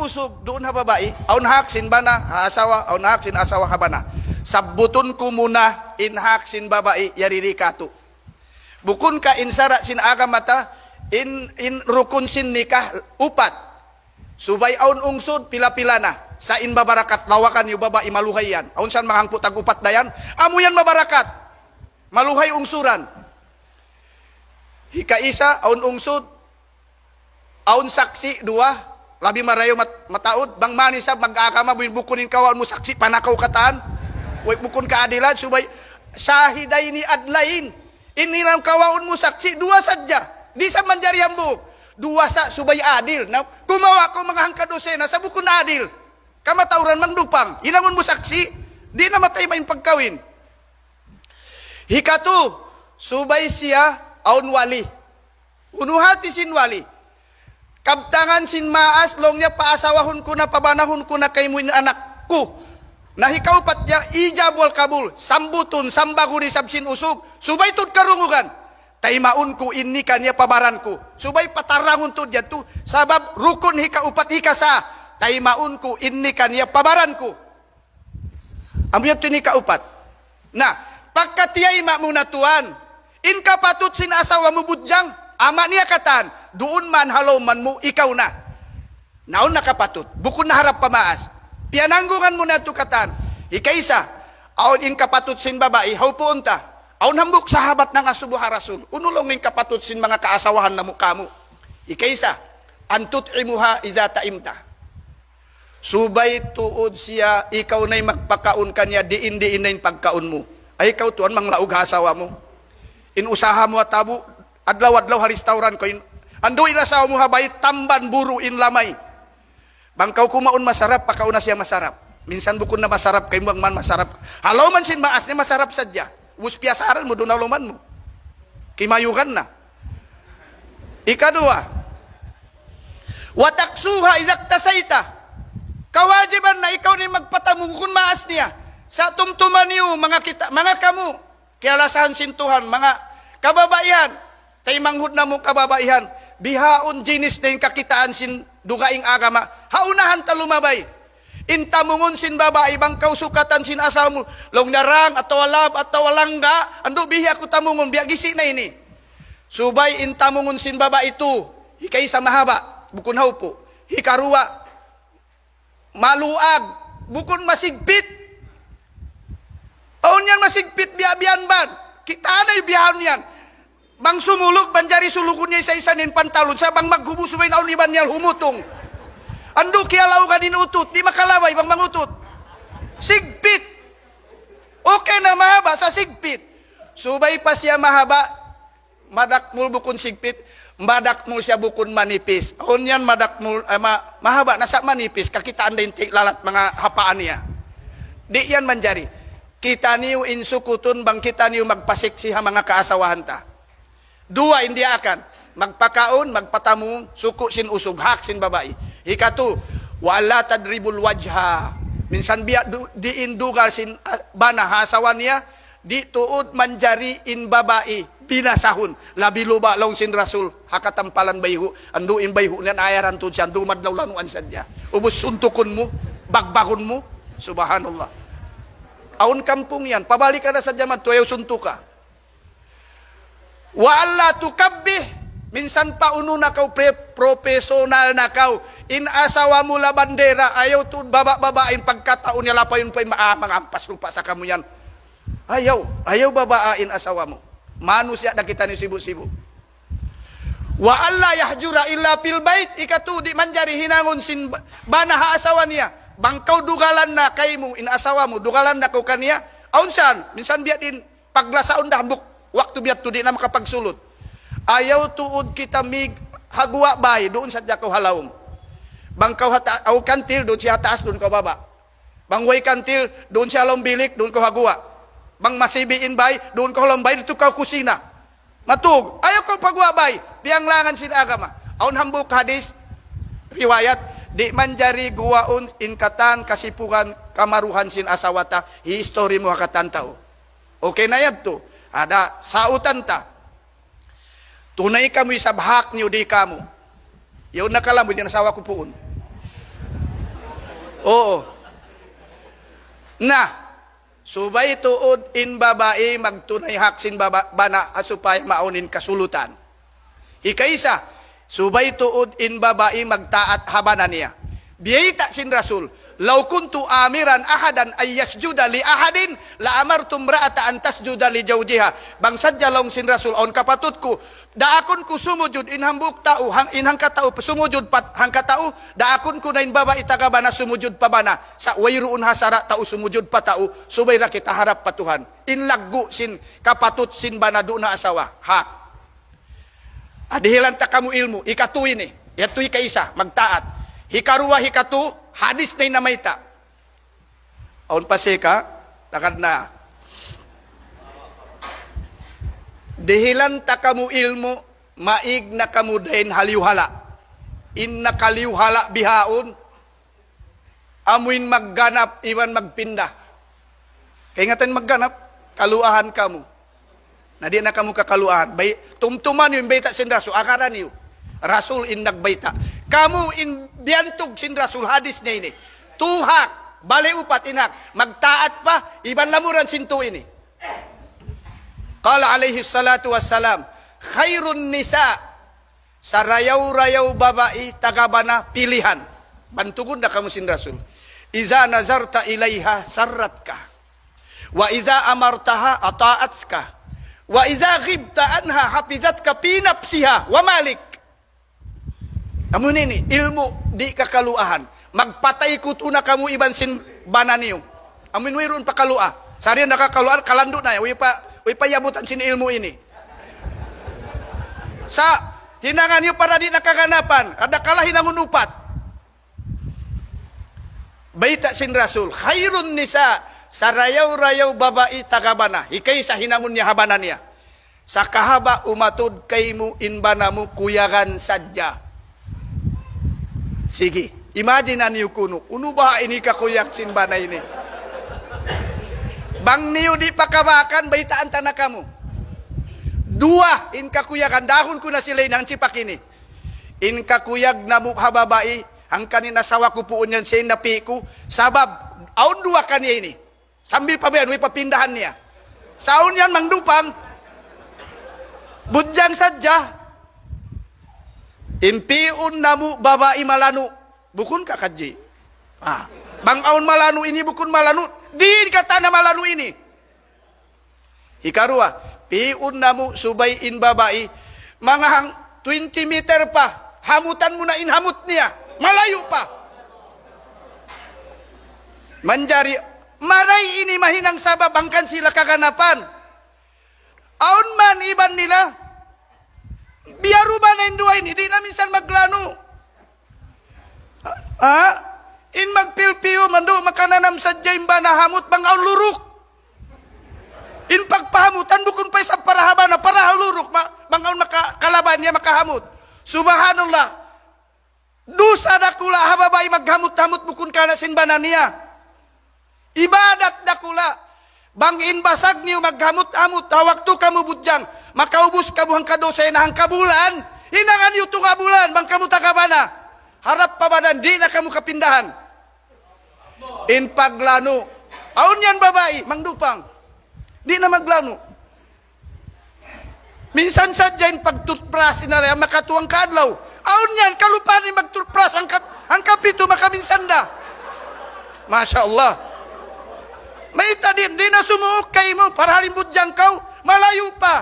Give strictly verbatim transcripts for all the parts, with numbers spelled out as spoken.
usug duun ha babai, awn hak sin bana ha asawa, awn hak sin asawa ha bana. Sabbutun ku muna in hak sin babai, yari di katu'. Bukun ka in sara' sin agama ta, in, in rukun sin nikah upat. Subay awn ungsud, pila-pila na. Sa' in babarakat, lawakan niyu babai maluhay yan. Awn san manga hangpu' tag-upat dayan. Amu yan mabarakat. Maluhay ungsuran. Hikaisa, awn ungsud, awn saksi', duwa, labi marayaw mat-, mataud, bang man isab mag-agama, bu-, bukun in kawaun mu saksi', panakaw katan, way bukun kaadilan, subay, شاهدين عدلين. In hinang kawaun mu saksi', duwa sadja. Di' sa manjari hambuuk. Duwa sa' subay adil. Na, kumawa' kaw manga hangka dusena, sa' bukun adil. Kamatauran mangdupang. Hinangun mu saksi', di' na matayma' in pagkawin. Hikatu, subay siya awn wali. Unu hati sin wali? Kabtangan sin maas, laung niya, paasawahun ku na, pabanahun ku na kaymu in anak ku. Na hikaupat niya, إيجاب وقبول, sambutun, sambagun isab sin usug, subay tuud karungugan. Taymaun ku in nikah niya pa baran ku. Subay patarangun tuud yadtu, sabab rukun hikaupat, hikasa, taymaun ku in nikah niya pa baran ku. Amu yadtu in hikaupat. Na, pagka tiyayma' mu na tuwan, in kapatut sin asawa mu budjang, ama' niya katan, duun man ha lawm man mu ikaw na. Na awn na kapatut, bukun na harap pa maas. Piyananggungan mu na yadtu katan. Hikaisa, awn in kapatut sin babai, hawpuun ta. Awn hambuuk sahabat nangasubu ha Rasul. Unu laung in kapatut sin manga kaasawahan namu' kamu'? Hikaisa, أن تطعمها إذا طعمت. Subay tuud siya, ikaw na in magpakaun kaniya, diin-diin na in pagkaun mu. Ay, ikaw tuwan, manglaug ha asawa mu. In usaha mu atabu, adlaw-adlaw ha restaurant kaw, in, andu' in asawa mu ha bay, tamban buru' in lamay. Bang kaw kumaun masarap, pakauna siya masarap. Minsan bukun na masarap, kaymu bang man masarap. Ha lawm man sin maas niya, masarap sadja. Ubus piyasaran mu, duun ha lawm man mu. Kimayugan na. Ikaduwa, وتكسوها إذا اكتسيت. Kawajiban na ikaw na in magpatamung bukun maas niya. Sa' tumtuma niyu, manga kita, manga kamu, kiyalasahan sin Tuhan, manga kababaihan, taymanghud namu' kababaihan, bihaun jinis na in kakitaan sin dugaing agama. Ha unahan ta lumabay. In tamungun sin babai, bang kaw sukatan sin asawa mu, laung niya rang, atawa lab, atawa langga, andu' bihi' aku tamungun, biya' gisi' na ini. Subay in tamungun sin babai tu, hikaisa mahaba', bukun hawpu'. Hikaruwa, maluag, bukun masigpit. Awn yan masigpit, biya'-biya' yan ban. Kita' na in bihaun yan. Bang sumulug, manjari sulugun niya isa-isa in pantalon. Sa' bang maghubu' subay na awn iban niya humutung. Andu' kiyalaugan in utut, di' makalabay bang mangutut. Sigpit. Okay na mahaba' sa' sigpit. Subay pa siya mahaba', madakmul bukun sigpit, madakmul siya bukun manipis. Awn yan madakmul, eh, ma-, mahaba' na sa' manipis, kakitaan da in ti-, lalat manga hapaan niya. Di' yan manjari. Kitaniyu in sukutun bang kitaniyu magpaseksi ha manga kaasawahan ta. Duwa in diyaakan, magpakaun, magpatamung, suku' sin usug, hak sin babai. Hikatu, وألا تضرب الوجه. Minsan biya' du-, diin dugal sin, ah, bana ha asawa niya, di' tuud manjari in babai binasahun. Labi luba' laung sin Rasul, ha katampalan bayhu'. Andu' in bayhu' niyan ayaran tuud siya, andu' madlaw lanuan sadja. Ubus suntukun mu, bagbagun mu. Subhanallah. Awn kampung yan, pabalikan na sadja madtu, ayaw suntuka. وألا تقبح, minsan pa unu na kaw, pre-, professional na kaw. In asawa mu labandera, ayaw tuud baba'-baba' in pagkatau niya, lapayun pa in ma-, ah, manga ampas lupa sa kamu yan. Ayaw, ayaw babaa in asawa mu. Manusiya' da kitaniyu sibu'-sibu'. وألا يهجر إلا في البيت, ikatu di' manjari hinangun sin ba-, bana ha asawa niya. Bang kaw dugalan na kaymu, in asawa mu, dugalan na kaw kaniya. Awn san, minsan biya' diin, paglasaun da hambuuk waktu biya' tu di' na makapagsulut. Ayaw tuud kita mig ha guwa' bay, duun sadja kaw ha lawm. Bang kaw ha ta-, aw kantil, duun siya ha taas, duun kaw baba'. Bang way kantil, duun siya ha lawm bilik, duun kaw ha guwa'. Bang masibi' in bay, duun kaw ha lawm bay, didtu kaw kusina. Matug, ayaw kaw pa guwa' bay, piyanglangan sin agama. Awn hambuuk hadis, riwayat, di' manjari guwaun in katan kasipugan kamaruhan sin asawa ta, hi-history mu ha katan tau. Okay na yadtu. Ada sautan ta. Tunay kamu isab hak niyu di kamu. Yaun na kalamud in asawa ku puun. Oo. Na, subay tuud in babai magtunay hak sin baba-, bana, ha supaya maawn in kasulutan. Hikaisa, subay tuud in babai magtaat ha bana niya. Biyayta' sin Rasul, لو كنت آمرا أحدا أن يسجد لأحد لأمرت امرأة أن تسجد لزوجها. Bang sadja laung sin Rasul, awn kapatut ku, daakun ku sumujud in hambuuk tau, hang-, in hangkatau, sumujud pa hangkatau, daakun ku na in babai taga bana sumujud pa bana. Sa' wayruun ha sara' tau sumujud pa tau, subay da kita harap pa Tuhan. In laggu' sin kapatut sin bana duun ha asawa. Ha. Ah, dihilan ta kamu ilmu', hikatu ini. Yadtu hikaisa, magtaat. Hikaruwa, hikatu, hadis na in namayta'. Awn pa seka, lakad na. Dihilan ta kamu ilmu', maig na kamu dayn ha liyu hala'. In nakaliyu hala' bihaun, amuin magganap iban magpinda. Kaingatan magganap, kaluahan kamu. Na di' na kamu kakaluahan. Bay-, tumtuma niyu in bayta' sin Rasul, agara niyu. Rasul in nagbayta'. Kamu in biyantug sin Rasul, hadis niya ini. Tuhak, bali upat in hak. Magtaat pa, iban lamuran sin tu ini. قال عليه الصلاة والسلام, خير النساء, sarayaw-rayaw babai taga bana pilihan. Bantugun da kamu sin Rasul. إذا نظرت إليها سرتك. وإذا أمرتها أطاعتك. وإذا غبت عنها حفظتك في نفسها ومالك. Amu ini, ilmu' di' kakaluahan. Magpatay kutu na kamu iban sin bana niyu. Amu in wayruun pa kalua. Sari na kakaluahan, kalandu' na. Way pa, way pa yabutan sin ilmu' ini. Sa', hinangan niyu para di' na kaganapan. Adakala hinangun upat. Bayta' sin Rasul, خير النساء, sarayaw-rayaw babai taga bana. Hikaisa hinangun niya ha bana niya. Sakahaba' umatud kaymu in bana mu kuyagan sadja. Sige, imagine niyu kunu', unu baha' ini kakuyag sin bana ini. Bang niyu di' pakabakan, baytaan ta na kamu. Duwa in kakuyagan, dahun ku na sila in hangsipak ini. In kakuyag namu' ha babai, hangkan in asawa ku puun yan siya in napi' ku. Sabab, awn duwa kaniya ini. Sambil pa ba yan, way pa pindahan niya. Sa' awn yan, Mang Dupang. Budjang sadja. In pi'un namu' babai malanu'. Bukun ka kadji. Ah. Bang awn malanu' ini, bukun malanu'. Diin katan na malanu' ini. Hikaruwa, pi'un namu' subay in babai, manga hang twenty meter pa, hamutan mu na in hamut niya, malayu' pa. Manjari, maray ini mahinang sabab hangkan sila kaganapan. Awn man iban nila, biya' ruba na in duwa ini, di' na minsan maglanu'. Ha? In magpilpiyu, mandu' makananam sadja in bana hamut, bang awn luruk. In pagpahamutan, bukun pa isab para ha bana, para ha luruk, ma-, bang awn maka-, kalaban niya makahamut. Subhanallah. Dusa dakula' ha babai maghamut-hamut bukun kana sin bana niya. Ibadat dakula'. Bang in basag niyu maghamut-hamut, ha waktu kamu budjang, makaubus kamu hangka dusa na hangka bulan, hinangan niyu tunga' bulan, bang kamu taga bana. Harap pa bana, di' na kamu kapindahan. In paglanu'. Awn yan babai, Mang Dupang. Di' na maglanu'. Minsan sadja in pagtutpras, in alay, makatuwang kaadlaw. Awn yan, kalupahan in magtutpras, hangka, hangka pitu makaminsan da. Masha Allah. Mayta' di', di' na sumuuk kaymu, para halimbut jangkaw, malayu' pa.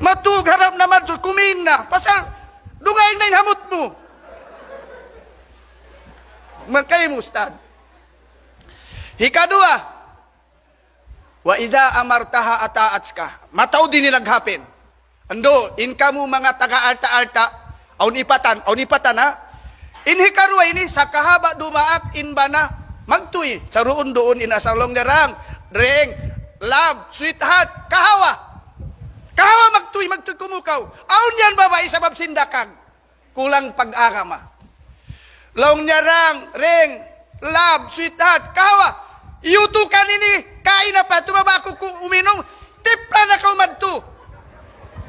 Matug harap na madtu, kumiin na. Pasal, dugaing na in hamut mu. Magkaymu, Ustad. Hikaduwa, وإذا أمرتها أطاعتك. Mataud ini naghapin. Andu', in kamu manga taga alta'-alta', awn ipatan, awn ipatan ha. In hikaruwa ini, sakahaba' dumaak in bana, magtuy, saruun-duun in asal laung niya, "Rang, Reng, love, sweetheart, kahawa." Kahawa magtuy, magtuy kumukaw. Awn yan babai sabab sin dakag. Kulang pag-agama. Laung niya, "Rang, Reng, love, sweetheart, kahawa. Iyutukan ini, kain na pa, tumaba aku ku uminum, tipla na kaw madtu."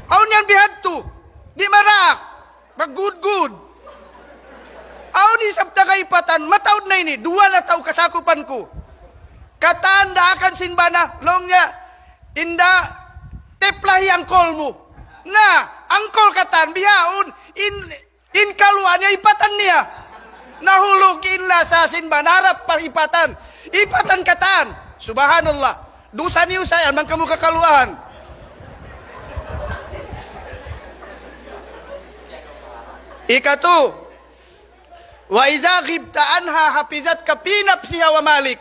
Awn yan bihadtu. Di' maraak. Maggudgud. Awn isab ta kaipatan, mataud na ini, duwa na tau kasakupan ku. Katan daakan sin bana, laung niya, inda, tepla hi angkol mu. Na, angkol katan, bihaun, in, in kaluwa niya, ipatan niya. Nahulug in lasa sin bana, harap pa ipatan. Ipatan katan. Subhanallah. Dusa niyu sa yan, bang kamu kakaluwahan. Ikatu, وإذا غبت عنها حفظتك في نفسها ومالك.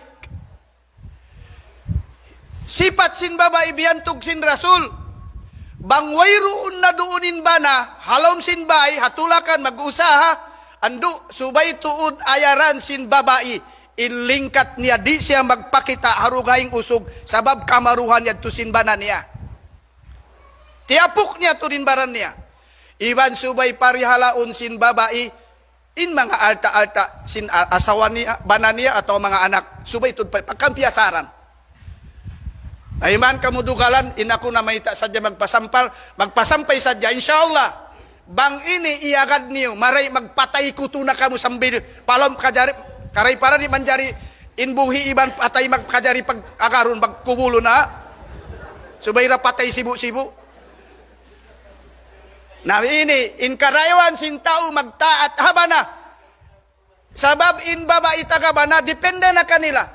Sipat sin babai biyantug sin Rasul. Bang wayruun na duun in bana, ha lawm sin bay, ha tulakan, mag-usaha, andu', subay tuud ayaran sin babai, in lingkat niya, di' siya magpakita' ha dugaing usug, sabab kamaruhan yadtu sin bana niya. Tiyapuk niya tuud in baran niya. Iban subay parihalaun sin babai, in manga alta'-alta' sin a-, asawa niya, bana niya, atawa manga anak, subay tuud pa, pagkampiyasaran. Ay man kamu dugalan, in aku na mayta' sadja magpasampal, magpasampay sadja, insya Allah. Bang ini iyagad niyu, maray magpatay kutu na kamu sambil palom kajari, karay para di' manjari in buhi' iban patay magkajari pag-agarun, pagkubulun na. Subay ra patay sibu'-sibu'. Na ini, in karayawan sin tau magtaat ha bana. Sabab in babai taga bana, depende na kanila.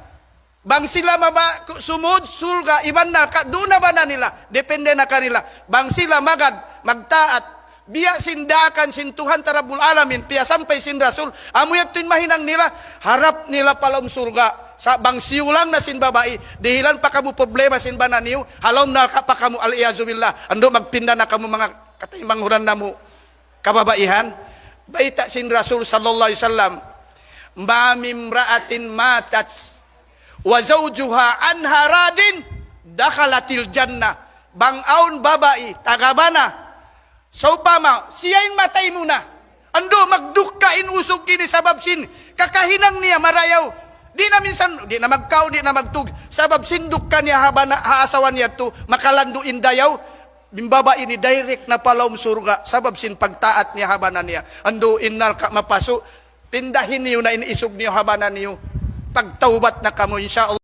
Bang sila maba-, ku-, sumud, surga', iban narka', duun na bana nila. Depende na kanila. Bang sila magad, magtaat, biya' sin daakan sin Tuhan ta Rabbul Alamin, piyasampay sin Rasul, amu yadtu in mahinang nila, harap nila pa lawm surga'. Sa' bang siyulang na sin babai, dihilan pa kamu problema sin bana niyu, ha lawm narka' pa kamu, al-iyazu billah. Andu' magpinda na kamu manga kataymanghuran namu' kababaihan. Bayta' sin Rasul sallallahu alayhi wasallam, ما من امرأة ماتت وزوجها عنها راض دخلت الجنة. Bang awn babai, taga bana, sawpama, siya in matay muna. Andu', magdukka in usug ini sabab sin kakahinang niya marayaw. Di' na minsan, di' na magkaun, di' na magtug. Sabab sin dukka niya ha bana, ha asawa niya tu, makalandu' in dayaw. In babai ini direct na pa lawm surga', sabab sin pagtaat niya ha bana niya. Andu' in narka' mapasu', pindahi niyu na in isug niyu ha bana niyu. Pagtawbat na kamu, insya Allah.